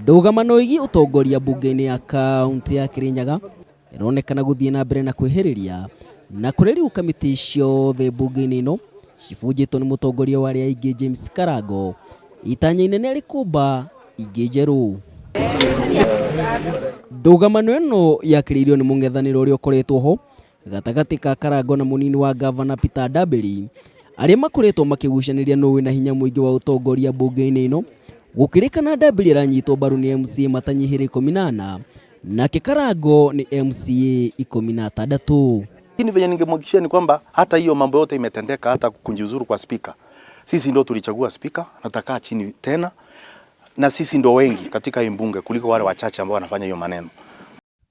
Ndũgamano ĩgiĩ ũtongoria mbunge-inĩ ya kaũntĩ ya Kirinyaga ĩronekana gũthiĩ na mbere na kwĩhĩrĩria na kũrĩa rĩu kamĩtĩ ciothe mbunge-inĩ ĩno cibunjĩtwo nĩ mũtongoria wa arĩa aingĩ James Karango, itanya inene rĩkũmba ingĩ njerũ. Ndũgamano ĩno yakĩrĩirio nĩ mũng'ethanĩro ũrĩa ũkoretwo ho gatagatĩ ka Karango na mũnini wa ngavana Peter Ndambĩri, arĩa makoretwo makĩgucanĩria nũ wĩna hinya mũingĩ wa ũtongoria mbunge-inĩ ĩno. Gũkĩrĩkana Ndambĩri aranyitwo mbaru nĩ MCA matanyihĩre 14, nake Karango nĩ MCA 16. Lakini venye ningemhakikishia ni kwamba hata hiyo mambo yote imetendeka, hata kujiuzuru kwa spika, sisi ndio tulichagua spika na tutakaa chini tena, na sisi ndo wengi katika hii mbunge kuliko wale wachache ambao wanafanya hiyo maneno.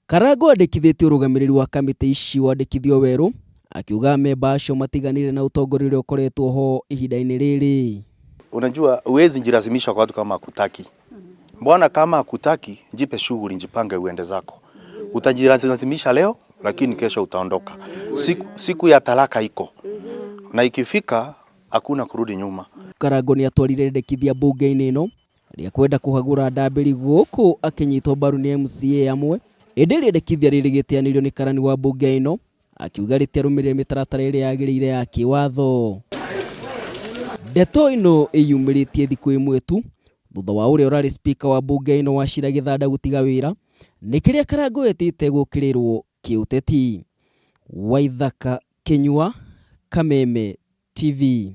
Karango andĩkithĩtie ũrũgamĩrĩri wa kamĩtĩ ici wandĩkithio werũ, akiuga amemba acio matiganire na ũtongoria ũrĩa ũkoretwo ho ihinda-inĩ rĩrĩ. Unajua huwezi jilazimisha kwa watu kama hakutaki. Bwana kama hakutaki, jipe shughuli, jipange uende zako. Utajilazimisha leo lakini kesho utaondoka. Siku ya talaka iko. Na ikifika hakuna kurudi nyuma. Karango nĩ atwarire rĩendekithia mbunge-inĩ ĩno rĩa kwenda kũhagũra Ndambĩri gũkũ akĩnyitwo mbaru nĩ MCA amwe, ĩndĩ rĩendekithia rĩrĩ rĩgĩteanĩrio nĩ karani wa mbunge ĩno akiuga rĩtiarũmĩrĩire mĩtaratara ĩrĩa yagĩrĩire ya kĩwatho. Ndeto ĩno ĩyumĩrĩtie thikũ ĩmwe tu thutha wa ũrĩa ũrarĩ spika wa mbunge ĩno Wachira Gĩthanda gũtiga wĩra nĩ kĩrĩa Karango etĩte gũkĩrĩrwo kĩũteti. Waithaka Kĩnyua, Kameme TV.